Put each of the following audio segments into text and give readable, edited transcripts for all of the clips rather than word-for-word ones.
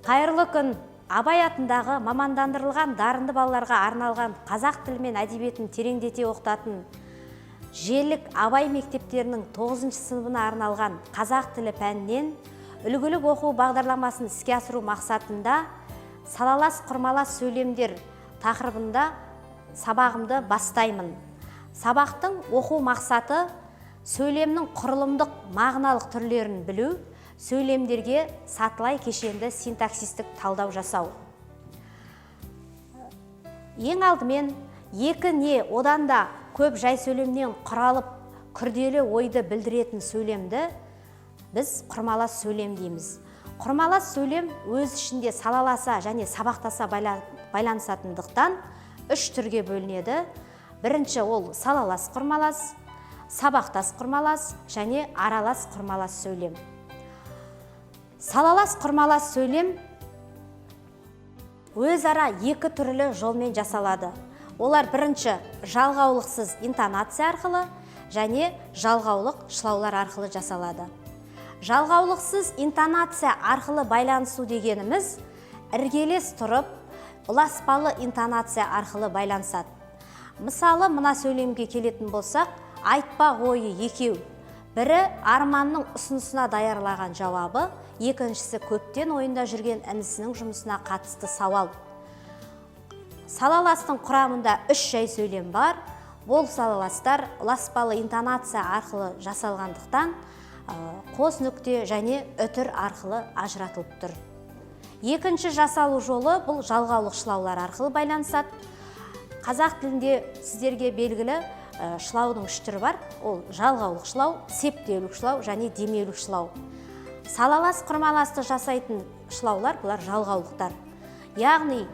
Қайырлы күн! Абай атындағы мамандандырылған дарынды балаларға арналған қазақ тілі мен әдебиетін тереңдете оқытатын желілік Абай мектептерінің 9 сыныбына арналған қазақ тілі пәнінен үлгілік оқу бағдарламасын іске асыру мақсатында салалас құрмалас сөйлемдер тақырыбында сабағымды бастаймын. Сабақтың оқу мақсаты: сөйлемнің құрылымдық мағыналық түрлерін білу, сөйлемдерге сатылай кешенді синтаксистік талдау жасау. Ең алдымен екі не одан да көп жай сөйлемнен құралып, күрделі ойды білдіретін сөйлемді біз құрмалас сөйлем дейміз. Құрмалас сөйлем өз ішінде салаласа және сабақтаса байланысатындықтан үш түрге бөлінеді. Бірінші ол салалас құрмалас, сабақтас құрмалас және аралас құрмалас сөйлем. Салалас құрмалас сөйлем өзара екі түрлі жолмен жасалады. Олар: бірінші, жалғаулықсыз интонация арқылы және жалғаулық шылаулар арқылы жасалады. Жалғаулықсыз интонация арқылы байланысу дегеніміз іргелес тұрып, ұласпалы интонация арқылы байланысады. Мысалы, мына сөйлемге келетін болсақ, айтпақ ойы екеу. Бірі Арманның ұсынысына даярлаған жауабы, екіншісі көптен ойында жүрген інісінің жұмысына қатысты сауал. Салаластың құрамында үш жай сөйлем бар. Ол салаластар ұласпалы интонация арқылы жасалғандықтан, қос нүкте және үтір арқылы ажыратылып тұр. Екінші жасалу жолы бұл жалғаулық шылаулар арқылы байланысады. Қазақ тілінде сіздерге белгілі шылаудың үш түрі бар. Ол жалғаулық шылау, септеулік шылау және демеулік шылау. Салалас құрмаласты жасайтын шылаулар бұлар жалғаулықтар. Яғни,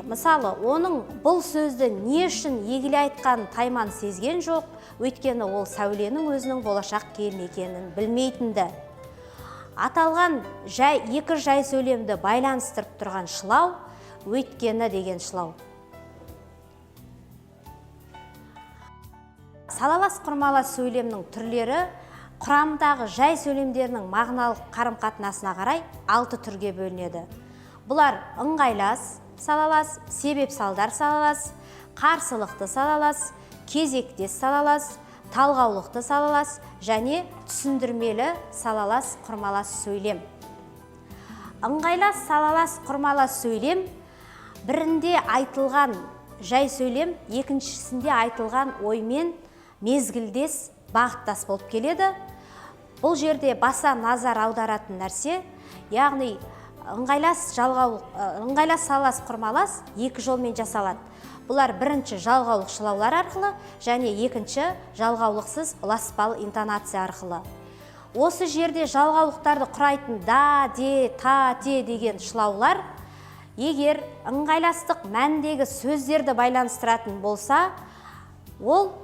мысалы, оның бұл сөзді не үшін егіле айтқанын Тайман сезген жоқ, өйткені ол Сәуленің өзінің болашақ келін екенін білмейтінді. Аталған жай, екі жай сөйлемді байланыстырып тұрған шылау өйткені деген шылау. Салалас құрмалас сөйлемнің түрлері құрамындағы жай сөйлемдерінің мағыналық қарым-қатынасына қарай алты түрге бөлінеді. Бұлар: ыңғайлас салалас, себеп-салдар салалас, қарсылықты салалас, кезектес салалас, талғаулықты салалас және түсіндірмелі салалас құрмалас сөйлем. Ыңғайлас салалас құрмалас сөйлем бірінде айтылған жай сөйлем екіншісінде айтылған оймен мезгілдес, бағыттас болып келеді. Бұл жерде баса назар аударатын нәрсе, яғни ыңғайлас жалғаулық, ыңғайлас салалас құрмалас екі жолмен жасалады. Бұлар: бірінші, жалғаулық шылаулар арқылы және екінші, жалғаулықсыз ұласпалы интонация арқылы. Осы жерде жалғаулықтарды құрайтын да, де, та, те деген шылаулар егер ыңғайластық мәндегі сөздерді байланыстыратын болса, ол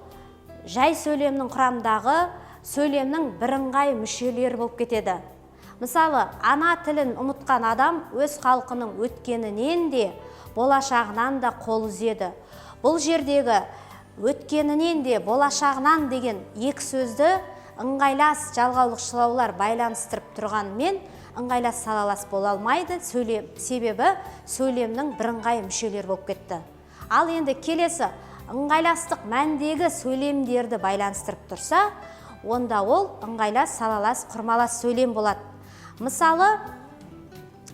жай сөйлемнің құрамындағы сөйлемнің бірыңғай мүшелері болып кетеді. Мысалы, ана тілін ұмытқан адам өз халқының өткенінен де, болашағынан да қол үзеді. Бұл жердегі өткенінен де, болашағынан деген екі сөзді ыңғайлас жалғаулық шылаулар байланыстырып тұрғанымен, ыңғайлас салалас бола алмайды, сөйлем, себебі сөйлемнің бірыңғай мүшелері болып кетті. Ал енді келесі ыңғайластық мәндегі сөйлемдерді байланыстырып тұрса, онда ол ыңғайлас салалас құрмалас сөйлем болады. Мысалы,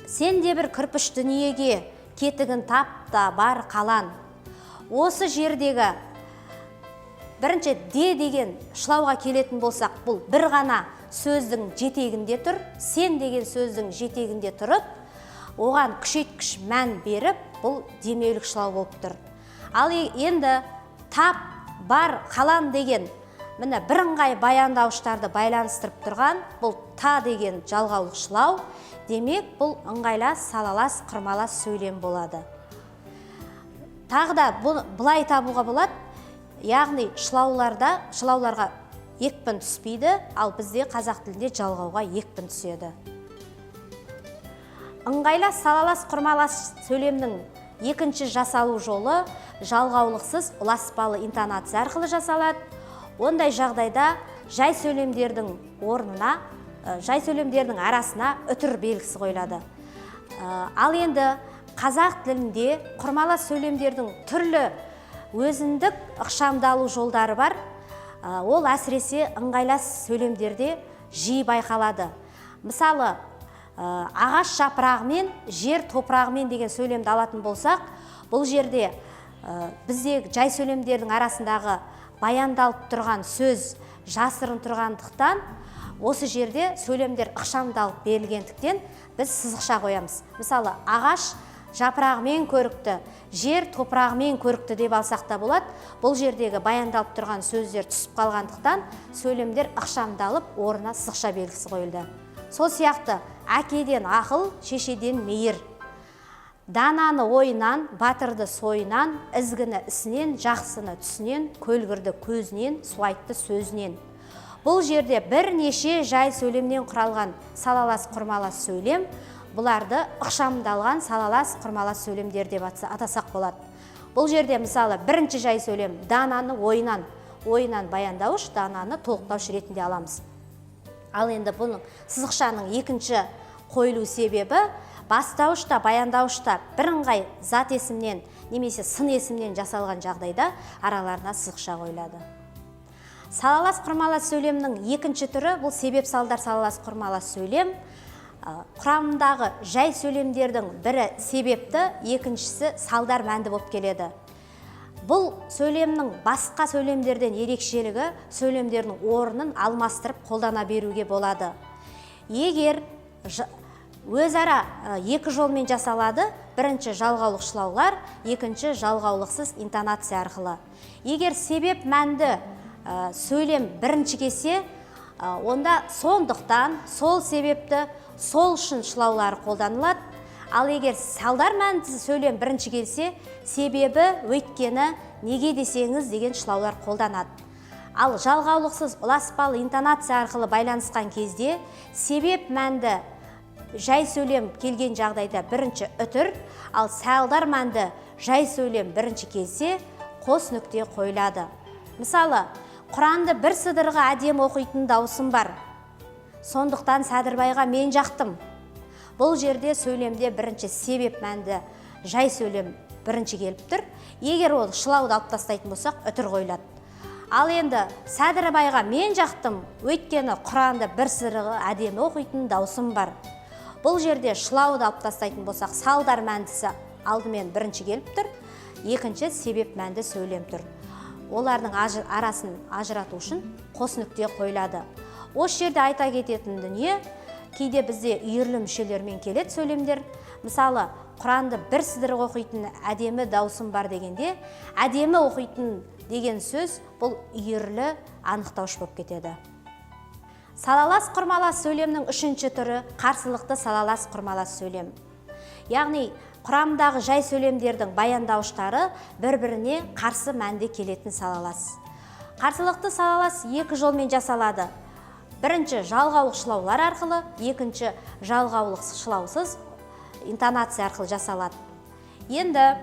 сен де бір кірпіш дүниеге кетігін тап та бар қалан. Осы жердегі бірінші де деген шылауға келетін болсақ, бұл бір ғана сөздің жетегінде тұр. Сен деген сөздің жетегінде тұрып, оған күшейткіш мән беріп, бұл демеулік шылау болып тұр. Ал енді тап, бар, қалан деген міне бірыңғай баяндауыштарды байланыстырып тұрған бұл та деген жалғаулық шылау. Демек, бұл ыңғайлас салалас құрмалас сөйлем болады. Тағы да былай табуға болады, яғни шылауларда шылауларға екпін түспейді, ал бізде қазақ тілінде жалғауға екпін түседі. Ыңғайлас салалас құрмалас сөйлемнің екінші жасалу жолы жалғаулықсыз ұласпалы интонация арқылы жасалады. Ондай жағдайда жай сөйлемдердің орнына, жай сөйлемдердің арасына үтір белгісі қойылады. Ал енді қазақ тілінде құрмалас сөйлемдердің түрлі өзіндік ықшамдалу жолдары бар. Ол әсіресе ыңғайлас сөйлемдерде жиі байқалады. Мысалы, ағаш жапырағымен, жер топырағымен деген сөйлемді алатын болсақ, бұл жерде бізде жай сөйлемдердің арасындағы баяндалып тұрған сөз жасырын тұрғандықтан, осы жерде сөйлемдер ықшамдалып берілгендіктен, біз сызықша қоямыз. Мысалы, ағаш жапырағымен көрікті, жер топырағымен көрікті деп алсақ та болады. Бұл жердегі баяндалып тұрған сөздер түсіп қалғандықтан, сөйлемдер ықшамдалып, орнына сызықша белгісі қойылды. Сол сияқты әкеден ақыл, шешеден мейір, дананы ойынан, батырды сойынан, ізгіні ісінен, жақсыны түсінен, көлгірді көзінен, суайтты сөзінен. Бұл жерде бірнеше жай сөйлемнен құралған салалас құрмалас сөйлем. Бұларды ықшамдалған салалас құрмалас сөйлемдер деп атасақ болады. Бұл жерде, мысалы, бірінші жай сөйлем дананы ойынан, ойынан баяндауыш, дананы толықтауыш ретінде аламыз. Ал енді бұның сызықшаның екінші қойылу себебі: бастауыш та, баяндауыш та бірыңғай зат есімнен немесе сын есімнен жасалған жағдайда араларына сызықша қойылады. Салалас құрмалас сөйлемнің екінші түрі — бұл себеп салдар салалас құрмалас сөйлем. Құрамындағы жай сөйлемдердің бірі себепті, екіншісі салдар мәнді болып келеді. Бұл сөйлемнің басқа сөйлемдерден ерекшелігі: сөйлемдердің орнын алмастырып қолдана беруге болады. Егер өзара екі жолмен жасалады: бірінші жалғаулық шылаулар, екінші жалғаулықсыз интонация арқылы. Егер себеп мәнді сөйлем бірінші келсе, онда сондықтан, сол себепті, сол үшін шылаулары қолданылады. Ал егер салдар мәнді сөйлем бірінші келсе, себебі, өйткені, неге десеңіз деген шылаулар қолданады. Ал жалғаулықсыз ұласпалы интонация арқылы байланысқан кезде, себеп мәнді жай сөйлем келген жағдайда бірінші үтір, ал салдар мәнді жай сөйлем бірінші келсе, қос нүкте қойылады. Мысалы, Құранды бір сыдырғы әдемі оқитын даусым бар, сондықтан Сәдірбайға мен жақтым. Бұл жерде сөйлемде бірінші себеп мәнді жай сөйлем бірінші келіп тұр. Егер ол шылауды алып тастайтын болсақ, үтір қойылады. Ал енді Сәдірбайға мен жақтым, өйткені Құранды бір сыдырғы әдемі оқитын даусым бар. Бұл жерде шылауды алып тастайтын болсақ, салдар мәндісі алдымен бірінші келіп тұр, екінші себеп мәнді сөйлем тұр. Олардың арасын ажырату үшін қос нүкте қойылады. Осы жерде айта кететін дүние: кейде бізде үйірлі мүшелермен келеді сөйлемдер. Мысалы, Құранды бір сыдырық оқитын әдемі даусым бар дегенде, әдемі оқитын деген сөз бұл үйірлі анықтауыш болып кетеді. Салалас құрмалас сөйлемнің үшінші түрі — қарсылықты салалас құрмалас сөйлем. Яғни құрамындағы жай сөйлемдердің баяндауыштары бір-біріне қарсы мәнде келетін салалас. Қарсылықты салалас екі жолмен жасалады: бірінші жалғаулық шылаулар арқылы, екінші жалғаулық шылаусыз интонация арқылы жасалады. Енді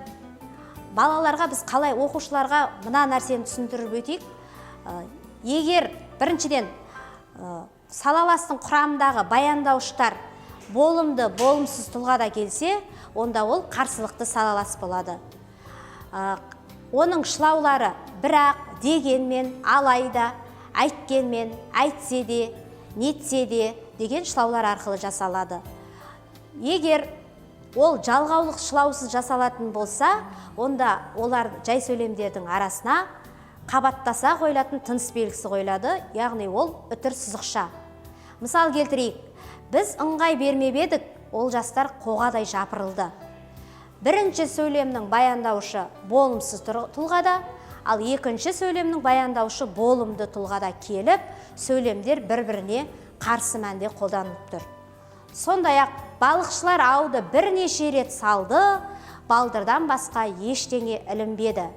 балаларға біз қалай, оқушыларға мына нәрсені түсіндіріп өтейік. Егер біріншіден салаластың құрамындағы баяндауыштар болымды, болымсыз тұлғада келсе, онда ол қарсылықты салалас болады. Оның шылаулары бірақ, дегенмен, алайда, әйткенмен, әйтсе де, нетсе де деген шылаулар арқылы жасалады. Егер ол жалғаулық шылаусыз жасалатын болса, онда олар жай сөйлемдердің арасына қабаттаса қойылатын тыныс белгісі қойылады, яғни ол үтір сызықша. Мысал келтірейік: біз ыңғай бермеп едік, ол жастар қоғадай жапырылды. Бірінші сөйлемнің баяндаушы болымсыз тұлғада, ал екінші сөйлемнің баяндаушы болымды тұлғада келіп, сөйлемдер бір-біріне қарсы мәнде қолданылып тұр. Сондай ақ балықшылар ауды бірнеше рет салды, балдырдан басқа ештеңе ілінбеді.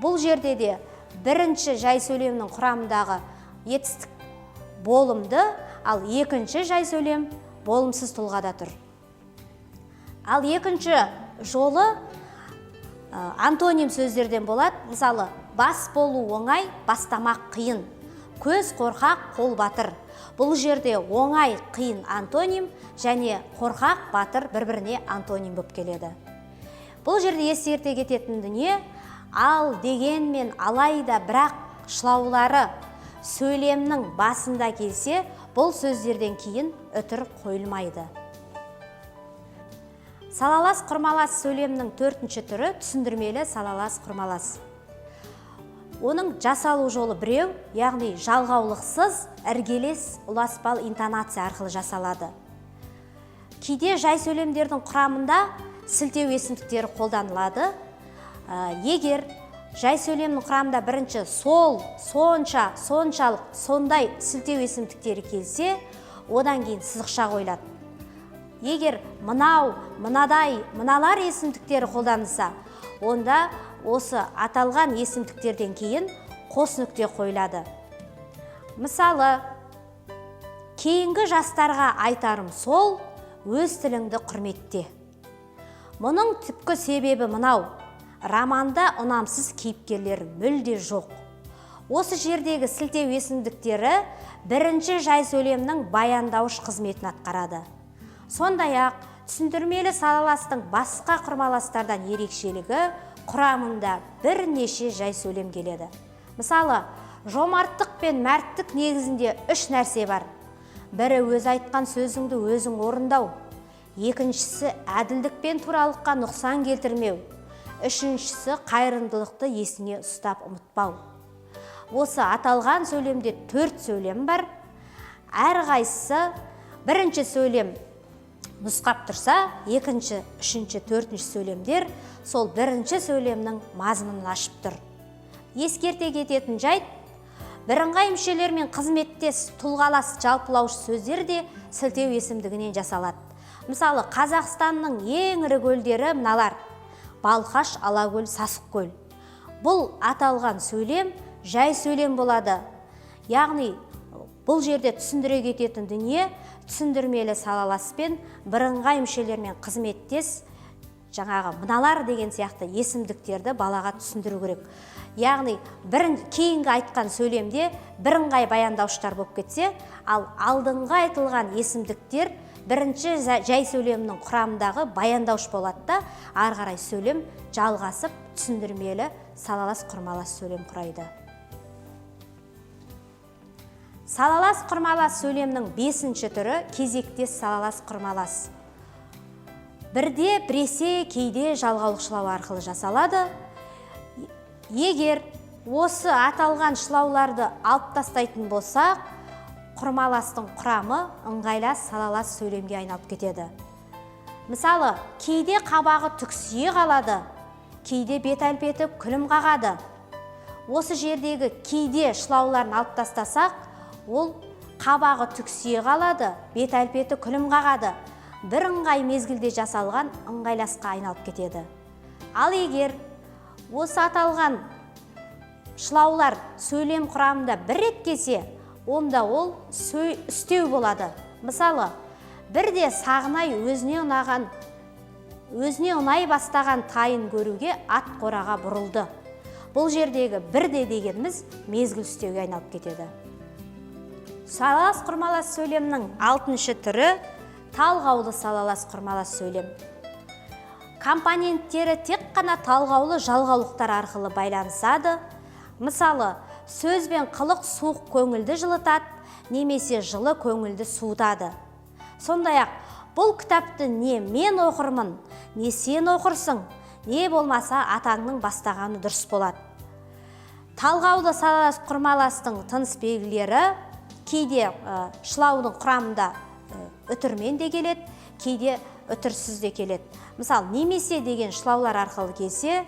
Бұл жерде де бірінші жай сөйлемнің құрамындағы етістік болымды, ал екінші жай сөйлем болымсыз тұлғада тұр. Ал екінші жолы антоним сөздерден болады. Мысалы, бас болу оңай, бастамақ қиын, көз қорқақ, қол батыр. Бұл жерде оңай, қиын антоним және қорқақ, батыр бір-біріне антоним болып келеді. Бұл жерде ескерте кететін дүние, ал дегенмен, алайда, бірақ шылаулары сөйлемнің басында келсе, бұл сөздерден кейін үтір қойылмайды. Салалас құрмалас сөйлемнің төртінші түрі түсіндірмелі салалас құрмалас. Оның жасалу жолы біреу, яғни жалғаулықсыз іргелес ұласпалы интонация арқылы жасалады. Кейде жай сөйлемдердің құрамында сілтеу есімдіктері қолданылады. Егер жай сөйлемнің құрамында бірінші сол, сонша, соншалық, сондай сілтеу есімдіктері келсе, одан кейін сызықша қойылады. Егер мынау, мынадай, мыналар есімдіктері қолданылса, онда осы аталған есімдіктерден кейін қос нүкте қойылады. Мысалы, кейінгі жастарға айтарым сол, өз тіліңді құрметте. Мұның түпкі себебі мынау, романда ұнамсыз кейіпкерлер мүлде жоқ. Осы жердегі сілтеу есімдіктері бірінші жай сөйлемнің баяндауыш қызметін атқарады. Сондай-ақ, түсіндірмелі салаластың басқа құрмаластардан ерекшелігі құрамында бірнеше жай сөйлем келеді. Мысалы, жомарттық пен мәрттік негізінде үш нәрсе бар. Бірі өз айтқан сөзіңді өзің орындау, екіншісі әділдік пен туралыққа нұқсан келтірмеу, үшіншісі қайырымдылықты есіңе ұстап ұмытпау. Осы аталған сөйлемде төрт сөйлем бар. Әрқайсысы бірінші сөйлем нұсқап тұрса, екінші, үшінші, төртінші сөйлемдер сол бірінші сөйлемнің мазмұнын ашып тұр. Ескерте кететін жайт, бірыңғай мүшелер мен қызметтес тұлғалас жалпылауыш сөздер де сілтеу есімдігінен жасалады. Мысалы, Қазақстанның ең ірі көлдері мыналар: Балқаш, Алакөл, Сасықкөл. Бұл аталған сөйлем жай сөйлем болады. Яғни, бұл жерде түсіндіре кететін дүние түсіндірмелі салаласпен бірыңғай мүшелермен қызметтес жаңағы мыналар деген сияқты есімдіктерді балаға түсіндіру керек. Яғни, кейінгі айтқан сөйлемде бірыңғай баяндауыштар болып кетсе, ал алдыңғы айтылған есімдіктер бірінші жай сөйлемнің құрамындағы баяндауыш болады да, ары қарай сөйлем жалғасып түсіндірмелі салалас құрмалас сөйлем құрайды. Салалас құрмалас сөйлемнің бесінші түрі кезектес салалас құрмалас. Бірде біресе, кейде жалғаулық шылау арқылы жасалады. Егер осы аталған шылауларды алып тастайтын болсақ, құрмаластың құрамы ыңғайлас салалас сөйлемге айналып кетеді. Мысалы, кейде қабағы түксие қалады, кейде бет әлпеті күлім қағады. Осы жердегі кейде шылауларын алып тастасақ, ол қабағы түксие қалады, бет әлпеті күлім қағады. Бір ыңғай мезгілде жасалған ыңғайласқа айналып кетеді. Ал егер осы аталған шылаулар сөйлем құрамында бір рет келсе, онда ол үстеу болады. Мысалы, бірде Сағынай өзіне ұнай бастаған тайын көруге ат қораға бұрылды. Бұл жердегі бірде дегеніміз мезгіл үстеуге айналып кетеді. Салалас құрмалас сөйлемнің алтыншы түрі талғаулы салалас құрмалас сөйлем. Компоненттері тек қана талғаулы жалғаулықтар арқылы байланысады. Мысалы, сөз бен қылық суық көңілді жылытады, немесе жылы көңілді суытады. Сондай-ақ, бұл кітапты не мен оқырмын, не сен оқырсың, не болмаса атаңның бастағаны дұрыс болады. Талғаулы салалас құрмаластың тыныс белгілері кейде шылаудың құрамында үтірмен де келеді, кейде үтірсіз де келеді. Мысалы, немесе деген шылаулар арқылы келсе,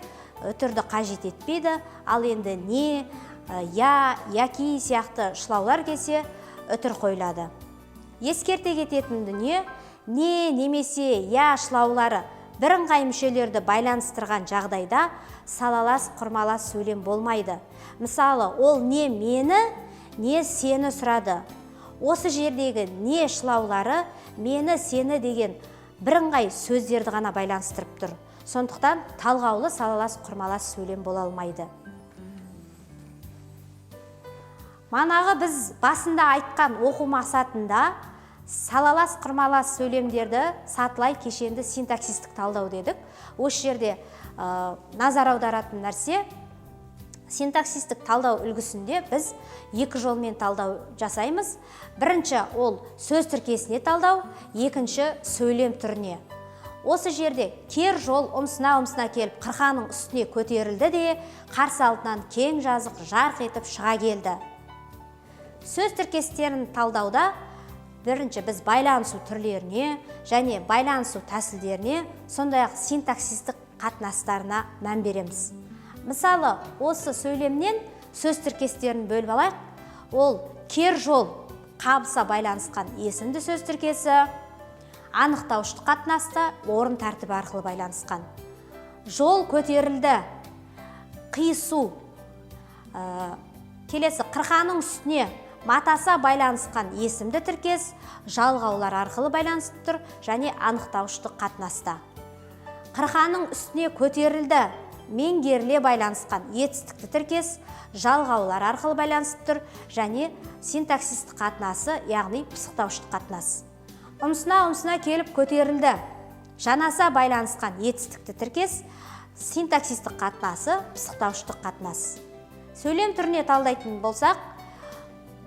үтірді қажет етпейді, ал енді не, я, яки сияқты шылаулар келсе, үтір қойылады. Ескерте кететін дүние, не немесе я шылаулары бірыңғай мүшелерді байланыстырған жағдайда салалас құрмалас сөйлем болмайды. Мысалы, ол не мені, не сені сұрады. Осы жердегі не шылаулары мені, сені деген бірыңғай сөздерді ғана байланыстырып тұр. Сондықтан талғаулы салалас құрмалас сөйлем бола алмайды. Манағы біз басында айтқан оқу мақсатында салалас құрмалас сөйлемдерді сатылай кешенді синтаксистік талдау дедік. Осы жерде назар аударатын нәрсе, синтаксистік талдау үлгісінде біз екі жолмен талдау жасаймыз. Бірінші ол сөз тіркесіне талдау, екінші сөйлем түріне. Осы жерде кер жол ұмсына-ұмсына келіп қырқаның үстіне көтерілді де, қарсы алдынан кең жазық жарқ етіп шыға келді. Сөз тіркестерін талдауда бірінші біз байланысу түрлеріне және байланысу тәсілдеріне, сондай-ақ синтаксистік қатынастарына мән береміз. Мысалы, осы сөйлемнен сөз тіркестерін бөліп алайық. Ол кер жол қабыса байланысқан есімді сөз тіркесі, анықтауыштық қатынаста орын тәртібі арқылы байланысқан. Жол көтерілді, қису, келесі қырқаның үстіне матаса байланысқан есімді тіркес, жалғаулар арқылы байланысып тұр және анықтауыштық қатынаста. Қырқаның үстіне көтерілді, меңгеріле байланысқан етістікті тіркес, жалғаулар арқылы байланысып тұр және синтаксистік қатынасы, яғни пысықтауыштық қатынас. Ұмсына-ұмсына келіп көтерілді, жанаса байланысқан етістікті тіркес, синтаксистік қатынасы пысықтауыштық қатынас. Сөйлем түріне талдайтын болсақ,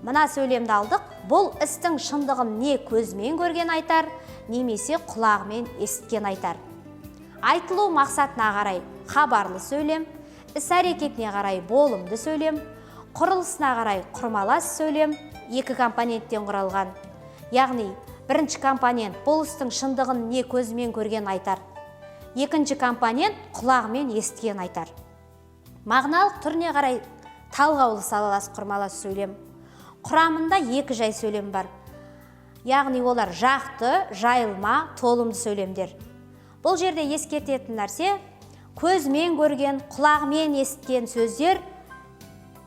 мына сөйлемді алдық. Бұл істің шындығын не көзімен көрген айтар, немесе құлағымен есіткен айтар. Айтылу мақсатына қарай хабарлы сөйлем, іс-әрекетіне қарай болымды сөйлем, құрылысына қарай құрмалас сөйлем, екі компоненттен құралған. Яғни бірінші компонент бұл істің шындығын не көзімен көрген айтар, екінші компонент құлағымен есіткен айтар. Мағыналық түріне қарай талғаулы салалас құрмалас сөйлем. Құрамында екі жай сөйлем бар. Яғни олар жақты, жайылма, толымды сөйлемдер. Бұл жерде ескертетін нәрсе, көзімен көрген, құлағымен есіткен сөздер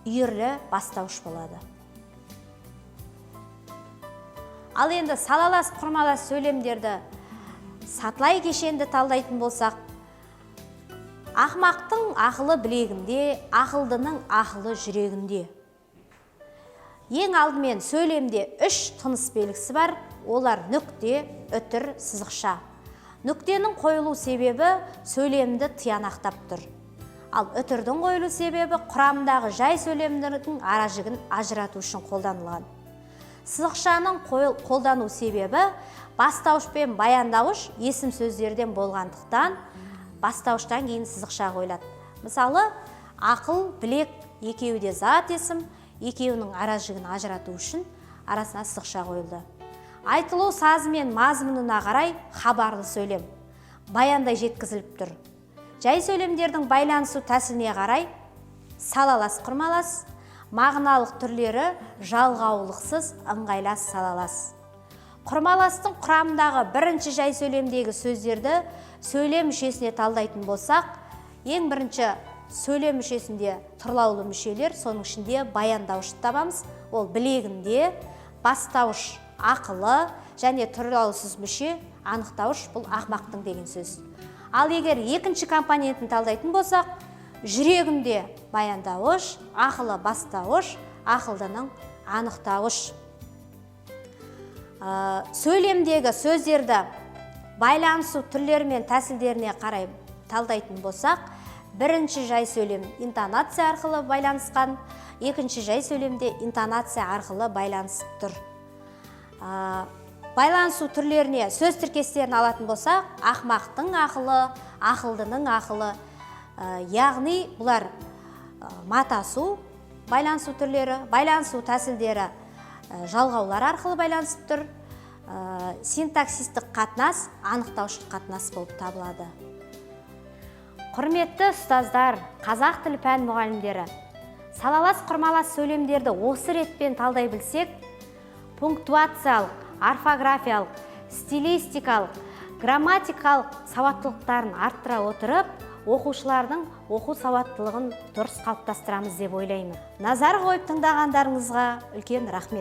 үйірлі бастауыш болады. Ал енді салалас құрмалас сөйлемдерді сатылай кешенді талдайтын болсақ, ақмақтың ақылы білегінде, ақылдының ақылы жүрегінде. Ең алдымен сөйлемде үш тыныс белгісі бар, олар нүкте, үтір, сызықша. Нүктенің қойылу себебі сөйлемді тиянақтап тұр. Ал үтірдің қойылу себебі құрамындағы жай сөйлемдердің аражігін ажырату үшін қолданылған. Сызықшаның қолдану себебі бастауыш пен баяндауыш есім сөздерден болғандықтан бастауыштан кейін сызықша қойылады. Мысалы, ақыл, білек екеуі де зат есім, екеуінің аражігін ажырату үшін арасына сызықша қойылды. Айтылу сазы мен мазмұнына қарай хабарлы сөйлем баяндай жеткізіліп тұр. Жай сөйлемдердің байланысу тәсіліне қарай салалас құрмалас, мағыналық түрлері жалғаулықсыз ыңғайлас салалас. Құрмаластың құрамындағы бірінші жай сөйлемдегі сөздерді сөйлем мүшесіне талдайтын болсақ, ең бірінші сөйлем мүшесінде тұрлаулы мүшелер, соның ішінде баяндауышты табамыз. Ол білегінде, бастауыш ақылы және тұрлаусыз мүше анықтауыш, бұл ақмақтың деген сөз. Ал егер екінші компонентін талдайтын болсақ, жүрегінде баяндауыш, ақылы бастауыш, ақылдының анықтауыш. Сөйлемдегі сөздерді байланысу түрлері мен тәсілдеріне қарай талдайтын болсақ, бірінші жай сөйлем интонация арқылы байланысқан, екінші жай сөйлемде интонация арқылы байланысып тұр. Байланысу түрлеріне сөз тіркестерін алатын болсақ, ақмақтың ақылы, ақылдының ақылы, яғни бұлар матасу байланысу түрлері, байланысу тәсілдері жалғаулар арқылы байланысып тұр. Синтаксистік қатынас анықтауыштық қатынас болып табылады. Құрметті ұстаздар, қазақ тілі пән мұғалімдері, салалас құрмалас сөйлемдерді осы ретпен талдай білсек, пунктуациялық, орфографиялық, стилистикалық, грамматикалық сауаттылықтарын арттыра отырып, оқушылардың оқу сауаттылығын дұрыс қалыптастырамыз деп ойлаймын. Назар қойып тыңдағандарыңызға үлкен рахмет.